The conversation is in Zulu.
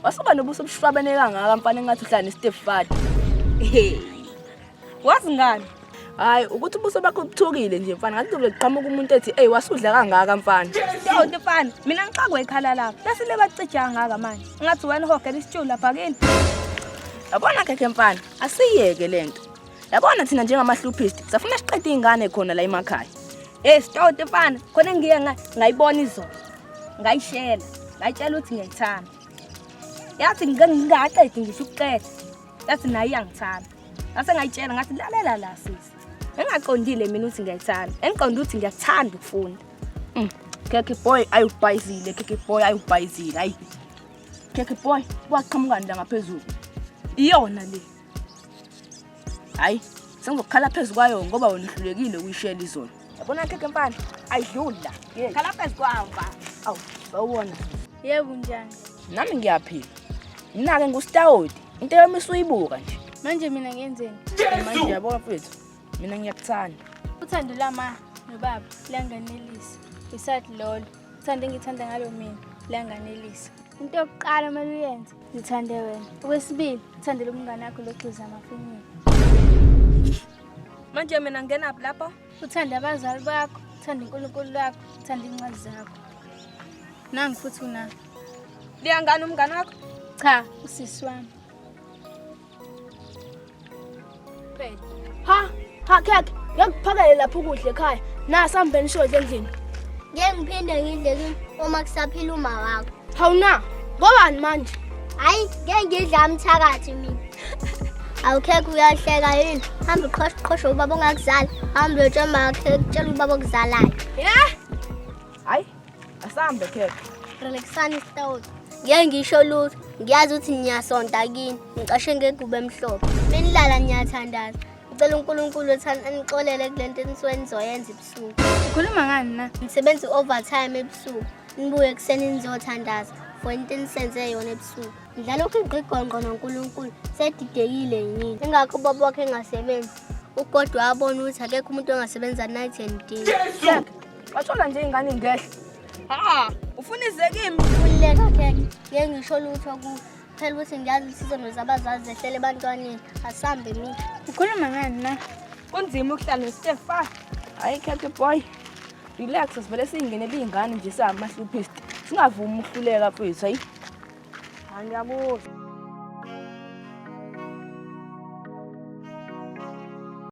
Wasuka nobuso obushwabene kangaka mfana engathi uhlala ne-stepfather. Hey. Wazi ngani? Hayi ukuthi ubuso bakho buthukile nje mfana ngathi kuzobe kuqhamuka umuntu ethi eyi wasudla kangaka mfana. Yonke mfana, mina ngixakwe ikhala lapho. Bese le bacija kangaka manje. Ngathi wena uhogela isitshulu lapha kini. Yabona khekhe mfana, asiyeke lento. Yabona thina njengamahluphist safuna siqede iy'ngane khona la emakhaya. Hey sitoti mfana, khona engiye ngayibona izolo. Ngayishela, ngayitshela ukuthi ngiyayithanda. Yathi ngingaqedi ngisho ukuqeda. Yathi naye iyangithanda. Ngase ngayitshela ngathi lalela la sisi. Engaqondile mina ukuthi ngiyayithanda. Engiqonda ukuthi ngiyakuthanda ukufunda. Khekhe boy ayubhayizile, khekhe boy ayubhayizile, ayi. Khekhe boy waqhamukani la ngaphezulu. Iyona le. Hayi, sengizokukhala phezu kwayo ngoba wena uhlulekile ukuyishela izolo. Yabona khekhe mfana, ayidluli la. Yeyi. Khala phezu kwawo mfana. Awu, sawubona. Yebo njani? Nami ngiyaphila. Mina-ke ngusitawoti. Into yami usuyibuka nje. Manje mina ngenzeni? Manje yabona mfethu, mina ngiyakuthanda. Uthando lama nobaba liyanganelisa. Isathi lolo. Uthando engithanda ngalo mina liyanganelisa. Into yokuqala kumele uyenze, zithande wena. Okwesibili, uthandele umngane wakho logxiza amafinyila. Manje mina ngingenaphi lapho? Uthande abazali bakho, uthande uNkulunkulu wakho, uthande iy'ncwadi zakho. Nangu futhi una. Liyangani umngane wakho? Cha, usisi wami. Phela. Ha, ha khekhe, ngikuphakele lapho ukudla ekhaya. Nasa hambeni siyodla endlini. Ngeke ngiphinde ngidle kini uma kusaphila uma wakho. Hawu na, ngobani manje? Hayi, ngeke ngidle amthakathi mina. Awukhekhe uyahleka yini? Hamba uqhoshe qhoshe ubaba ongakuzali. Hamba uyotshela umakhe kutshela ubaba okuzalayo. Yeah. Hayi, asambe khekhe. Relaxani isitawulo. Ngeke ngisho lutho. Ngiyazi ukuthi niyasonta kini. Ngicashe ngegubo emhlophe. Menilala niyathandaza. Ngicela uNkulunkulu ukuthi anixolele kule nto enisuke nizoyenza ebusuku. Ukhuluma ngani na? Nisebenza i-overtime ebusuku. Nibuye ekuseni nizothandaza for into enisenze yona ebusuku. Nidlala ukugqigqongqo noNkulunkulu. Sedidekile yini? Ingakho ubaba wakhe engasebenzi. Ugodwa wabona ukuthi akekho umuntu ongasebenza night and day. Khekhe, wathola nje ingane ingehla. Ha, ufuna ize kimi? Khululeka khekhe, ngeke ngisho lutho kuwe. Phela ukuthi ngiyazi ukuthi izono zabazali zehlele ebantwaneni. Asambe mina. Ukhuluma ngani na? Kunzima ukuhlala noStefan. Hayi khekhe boy. Relax, sivele siyingenele iy'ngane nje samahluphist. Singavumi ukuhluleka mfethu, hayi. Angiyakuzwa.